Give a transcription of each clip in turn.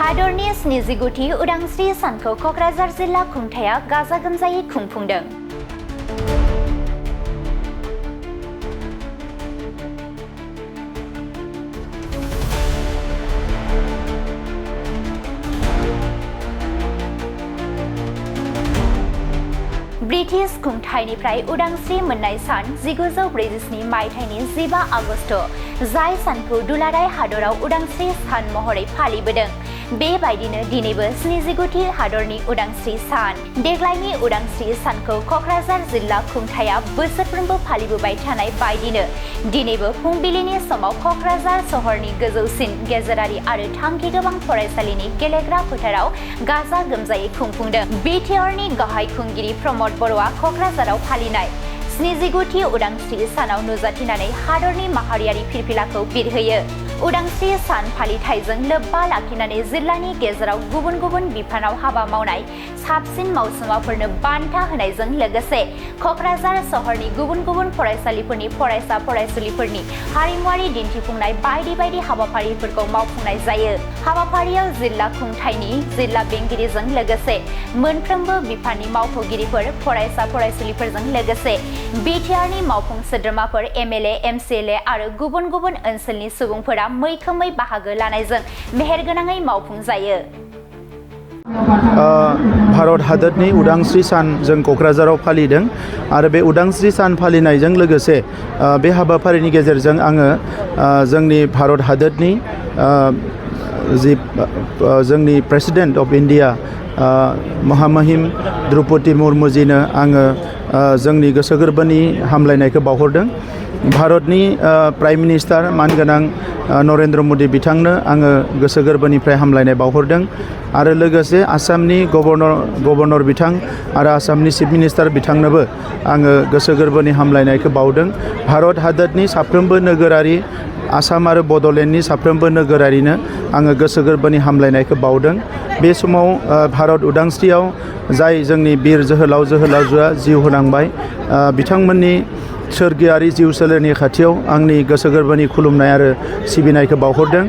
हादरनि 29थि उदांस्रि सानखौ क'क्राझार जिल्ला खुंथाया गाजा गोमजायै खुंफुंदों। ब्रिटिश खुंथायनिफ्राय उदांस्रि मोननाय सान 1947 मायथाइनि 15 आगस्ट जाय सानखौ दुलाराय हादराव उदांस्रि सान महरै फालिबोदों। बेबायदिनो दिनैबो 29थि हादरनि उदांस्रि सान। देग्लायनि उदांस्रि सानखौ क'क्राझार जिल्ला खुंथाया बोसोरफ्रोमबो फालिबोबाय थानाय बायदिनो दिनैबो फुंबिलिनि समाव क'क्राझार सहरनि गोजौसिन गेजेरारि आरो थांखि गोबां फरायसालिनि गेलेग्रा फोथाराव गाजा गोमजायै खुंफुंदों। बिटिआरनि गाहाय खुंगिरि प्रमद बर'आ क'क्राझाराव फालिनाय 29थि उदांस्रि सानाव नुजाथिनानै हादरनि माहारियारि फिरफिलाखौ बिरहोयो। उदांस्रि सान फालिथायजों लोब्बा लाखिनानै जिल्लानि गेजेराव गुबुन गुबुन बिफानाव हाबा मावनाय साबसिन मावसुमाफोरनो बान्था होनायजों लोगोसे क'क्राझार सहरनि गुबुन गुबुन फरायसालिफोरनि फरायसा फरायसुलिफोरनि हारिमुआरि दिन्थिफुंनाय बायदि बायदि हाबाफारिफोरखौ मावफुंनाय जायो। हाबाफारियाव जिल्ला खुंथायनि जिल्ला बेंगिरिजों लोगोसे मोनफ्रोमबो बिफाननि मावख'गिरिफोर, फरायसा फरायसुलिफोरजों लोगोसे बिटिआरनि मावफुं सोद्रोमाफोर, एमएलए, एमसिएलए आरो गुबुन गुबुन ओनसोलनि सुबुंफोरा मैखोमै बाहागो लानायजों मेहेरगोनाङै मावफुंजायो। भारत हादरनि उदांस्रि सान जों क'क्राझाराव फालिदों आरो बे उदांस्रि सान फालिनायजों लोगोसे बे हाबाफारिनि गेजेरजों आङो जोंनि भारत हादरनि जोंनि प्रेसिडेन्ट अफ इन्डिया महामहिम द्रौपदी मुर्मुजिनो आङो जोंनि गोसो गोरबोनि हामलायनायखौ बावहरदों। भारतनि प्राइम मिनिस्टार मानगोनां नरेन्द्र मदि बिथांनो आङो गोसो गोरबोनिफ्राय हामलायनाय बावहरदों आरो लोगोसे आसामनि गभर्नर बिथां आरो आसामनि चिफ मिनिस्टार बिथांनोबो आङो गोसो गोरबोनि हामलायनायखौ बावदों। भारत हादरनि साफ्रोमबो नोगोरारि, आसाम आरो बड'लेण्डनि साफ्रोमबो नोगोरारिनो आङो गोसो गोरबोनि हामलायनायखौ बावदों। बे समाव भारत उदांस्रियाव जाय जोंनि बिर जोहोलाव जोहोलावजोआ जिउ होनांबाय बिथांमोननि सोरगोआरि जिउ सोलेरनि खाथियाव आंनि गोसो गोरबोनि खुलुमनाय आरो सिबिनायखौ बावहरदों।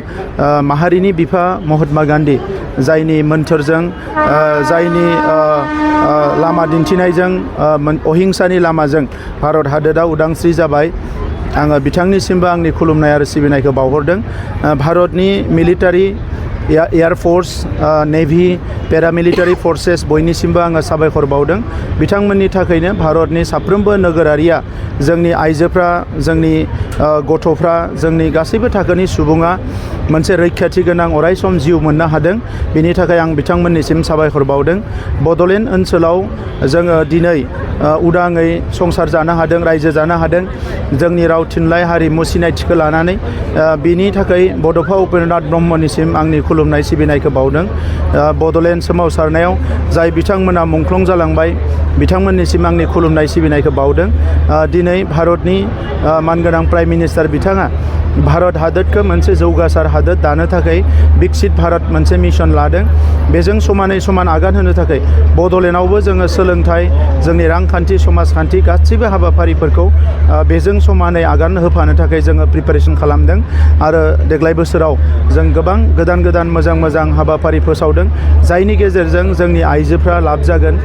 माहारिनि बिफा महात्मा गान्धी जायनि मोन्थोरजों जायनि लामा दिन्थिनायजों अहिंसानि लामाजों भारत हादोरा उदांस्रि जाबाय, आङो बिथांनिसिमबो आंनि खुलुमनाय आरो सिबिनायखौ बावहरदों। भारतनि मिलिटारि, एयार फर्स, नेभि, पेरामिलिटारि फर्सेस बयनिसिमबो आङो साबायखर बावदों। बिथांमोननि थाखायनो भारतनि साफ्रोमबो नोगोरारिया, जोंनि आइजोफ्रा, जोंनि गथ'फ्रा, जोंनि गासैबो थाखोनि सुबुङा मोनसे रैखाथि गोनां अरायसम जिउ मोननो हादों। बेनि थाखाय आं बिथांमोननिसिम साबायखर बावदों। बड'लेण्ड ओनसोलाव जोङो दिनै उदाङै संसार जानो हादों, रायजो जानो हादों जोंनि राव थुनलाइ हारिमु सिनायथिखौ लानानै। बिनि थाखाय बड'फा उपेन्द्रनाथ ब्रह्मनिसिम आंनि खुलुमनाय सिबिनायखौ बावदों। बड'लेण्ड सोमावसारनायाव जाय बिथांमोना मुंख्लं जालांबाय बिथांमोननिसिम आंनि खुलुमनाय सिबिनायखौ बावदों। दिनै भारतनि मानगोनां प्राइम मिनिस्टार बिथाङा भारत हादरखौ मोनसे जौगासार हादर दानो थाखाय बिकसित भारत मोनसे मिशन लादों। बेजों समानै समान आगान होनो थाखाय बड'लेण्डआवबो जोङो सोलोंथाइ, जोंनि रांखान्थि, समाजखान्थि गासैबो हाबाफारिफोरखौ बेजों समानै आगान होफानो थाखाय जोङो प्रिपेरेसन खालामदों आरो देग्लाय बोसोराव जों गोबां गोदान गोदान मोजां मोजां हाबाफारि फोसावदों जायनि गेजेरजों जोंनि आइजोफ्रा लाब जागोन,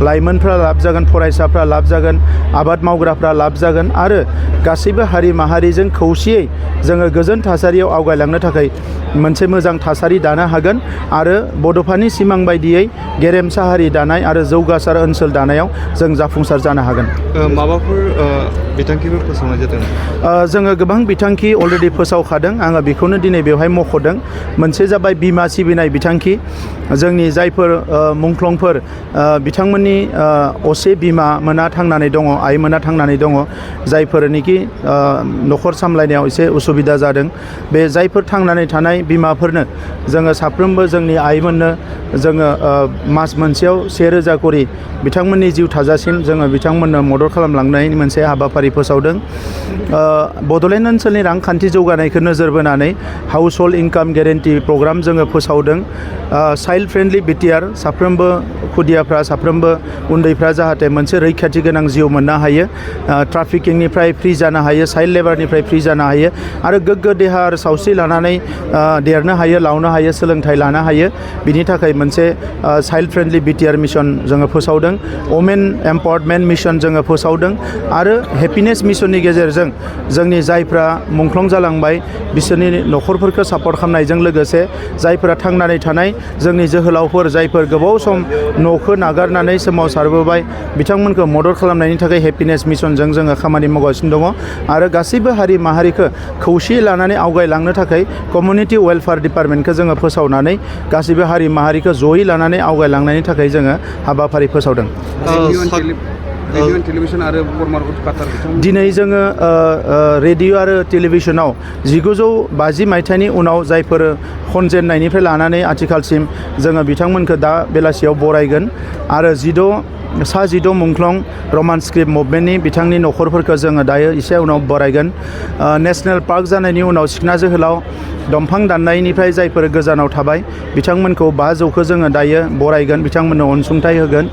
लाइमोनफ्रा लाब जागोन, फरायसाफ्रा लाब जागोन, आबाद मावग्राफ्रा लाब जागोन आरो गासैबो हारि माहारिजों खौसेयै जोङो गोजोन थासारियाव आवगायलांनो थाखाय मोनसे मोजां थासारि दानो हागोन आरो बड'फानि सिमां बायदियै गेरेमसा हारि दानाय आरो जौगासार ओनसोल दानायाव जों जाफुंसार जानो हागोन। माबाफोर बिथांखिफोर फोसावनाय जादों? जोङो गोबां बिथांखि अलरेडि फोसावखादों। आङो बेखौनो दिनै बेवहाय मख'दों। मोनसे जाबाय बिमा सिबिनाय बिथांखि। जोंनि जायफोर मुंख्लंफोर बिथांमोननि असे बिमा मोना थांनानै दङ, आइमोना थांनानै दङ, जायफोरनिखि न'खर सामलायनायाव एसे उसुबिदा जादों, बे जायफोर थांनानै थानाय बिमाफोरनो जोङो साफ्रोमबो जोंनि आइमोननो जोङो मास मोनसेयाव 1000 करि बिथांमोननि जिउ थाजासिम जोङो बिथांमोननो मदद खालामलांनायनि मोनसे हाबाफारि फोसावदों। बड'लेण्ड ओनसोलनि रांखान्थि जौगानायखौ नोजोर बोनानै हाउस हल्ड इनकाम ग्यारेन्टि प्रग्राम जोङो फोसावदों। चाइल्ड फ्रेन्डलि बिटिआर साफ्रोमबो खुदियाफ्रा साफ्रोमबो उन्दैफ्रा जाहाथे मोनसे रैखाथि गोनां जिउ मोननो हायो, ट्राफिकिंनिफ्राय फ्रि जानो हायो, चाइल्ड लेबारनिफ्राय फ्रि जानो हायो आरो गोग्गो देहा आरो सावस्रि लानानै देरनो हायो, लावनो हायो, सोलोंथाइ लानो हायो। बिनि थाखाय मोनसे चाइल्ड फ्रेन्डलि बिटिआर मिशन जोङो फोसावदों। वमेन एम्पावारमेन्ट मिशन जोङो फोसावदों आरो हेपिनेस मिशननि गेजेरजों जोंनि जायफ्रा मुंख्लं जालांबाय बिसोरनि न'खरफोरखौ सापर्ट खालामनायजों लोगोसे जायफोरा थांनानै थानाय जोंनि जोहोलावफोर जायफोर गोबाव सम न'खौ नागारनानै सोमावसारबोबाय बिथांमोनखौ मदद खालामनायनि थाखाय हेपिनेस मिशनजों जोङो खामानि मावगासिनो दङ आरो गासैबो हारि माहारिखौ खौसेयै लानानै आवगायलांनो थाखाय कमिउनिटि वेलफेयार डिपार्टमेन्टखौ जोङो फोसावनानै गासैबो हारि माहारिखौ जयै लानानै आवगायलांनायनि थाखाय जोङो हाबाफारि फोसावदों। रेडिअ' टेलिभिसन आरो फर्मार उदखाटार दिनै जोङो रेडिअ' आरो टेलिभिसनाव 1950 मायथाइनि उनाव जायफोर खनजेननायनिफ्राय लानानै आथिखालसिम जोङो बिथांमोनखौ दा बेलासियाव बरायगोन आरो 16 मुंख्लं रमान स्क्रिप्ट मुभमेन्टनि बिथांनि न'खरफोरखौ जोङो दायो एसे उनाव बरायगोन। नेशनेल पार्क जानायनि उनाव सिखना जोहोलाव दंफां दाननायनिफ्राय जायफोर गोजानाव थाबाय बिथांमोनखौ 5 जौखौ जोङो दायो बरायगोन, बिथांमोननो अनसुंथाइ होगोन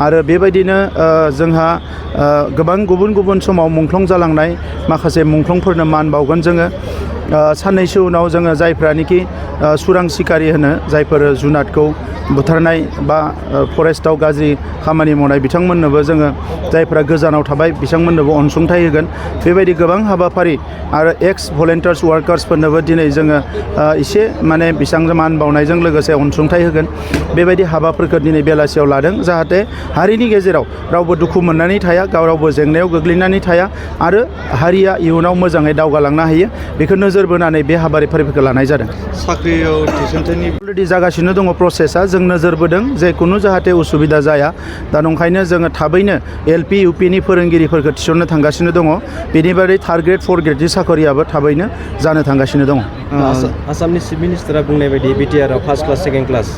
आरो बेबायदिनो जोंहा गोबां गुबुन गुबुन समाव मुंख्लं जालांनाय माखासे मुंख्लंफोरनो मान बावगोन जोङो। साननैसो उनाव जोङो जायफ्रानोखि सुरां सिखारि होनो जायफोर जुनादखौ बुथारनाय बा फरेस्टआव गाज्रि खामानि मावनाय बिथांमोननोबो जोङो जायफ्रा गोजानाव थाबाय बिथांमोननोबो अनसुंथाइ होगोन। बेबायदि गोबां हाबाफारि आरो एक्स भलेन्टियार्स वार्कार्सफोरनोबो दिनै जोङो एसे माने बेसेबां मान बावनायजों लोगोसे अनसुंथाइ होगोन। बेबायदि हाबाफोरखौ दिनै बेलासियाव लादों जाहाथे हारिनि गेजेराव रावबो दुखु मोननानै थाया, रावबो जेंनायाव गोग्लैनानै थाया आरो हारिया इयुनाव मोजाङै दावगालांनो हायो बेखौ नोजोर बोनानै बे हाबाफारिफोरखौ लानाय जादों। साख्रियाव थिसनथाइनि अलरेडि जागासिनो दङ प्रसेसा, जों नोजोर बोदों जे खुनु जाहाथे उसुबिदा जाया। दा नंखायनो जोङो थाबैनो LP UPनि फोरोंगिरिफोरखौ थिसननो थांगासिनो दङ। बेनि बादै 3 ग्रेड 4 ग्रेडनि साखरियाबो थाबैनो जानो थांगासिनो दङ। आसामनि चिफ मिनिस्टारा बुंनाय बायदि बिटिआरआव फार्स्ट क्लास सेकेन्ड क्लास